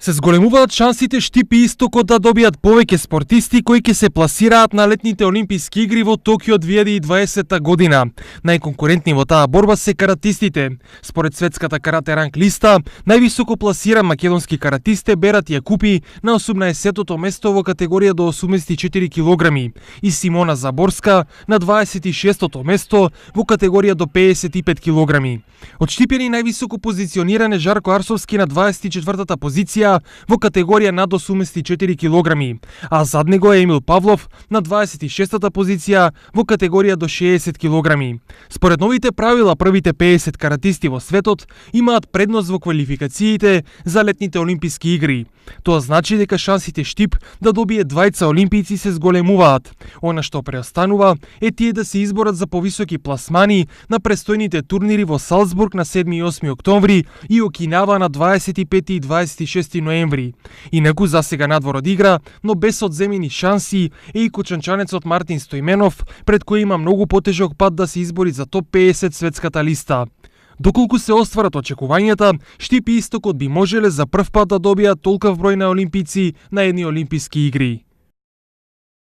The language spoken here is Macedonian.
Се зголемуваат шансите Штип и Истокот да добијат повеќе спортисти кои ќе се пласираат на летните олимписки игри во Токио 2020 година. Најконкурентни во таа борба се каратистите. Според светската карате ранг листа, највисоко пласиран македонски каратист е Берат Јакупи на 18-тото место во категорија до 84 килограми и Симона Заборска на 26-тото место во категорија до 55 килограми. Од штипјани највисоко позициониран е Жарко Арсовски на 24-та позиција во категорија над 84 килограми, а зад него е Емил Павлов на 26-та позиција во категорија до 60 килограми. Според новите правила, првите 50 каратисти во светот имаат предност во квалификациите за летните олимписки игри. Тоа значи дека шансите Штип да добие двајца олимпијци се зголемуваат. Она што преостанува е тие да се изборат за повисоки пласмани на престојните турнири во Салцбург на 7 и 8 октомври и Окинава на 25 и 26 ноември. Инаку засега надвор од игра, но без одземени шанси е и кочанчанецот Мартин Стојменов, пред кој има многу потежок пат да се избори за топ 50 светската листа. Доколку се остварат очекувањата, Штип и Истокот би можеле за прв пат да добијат толков број на олимпици на едни олимписки игри.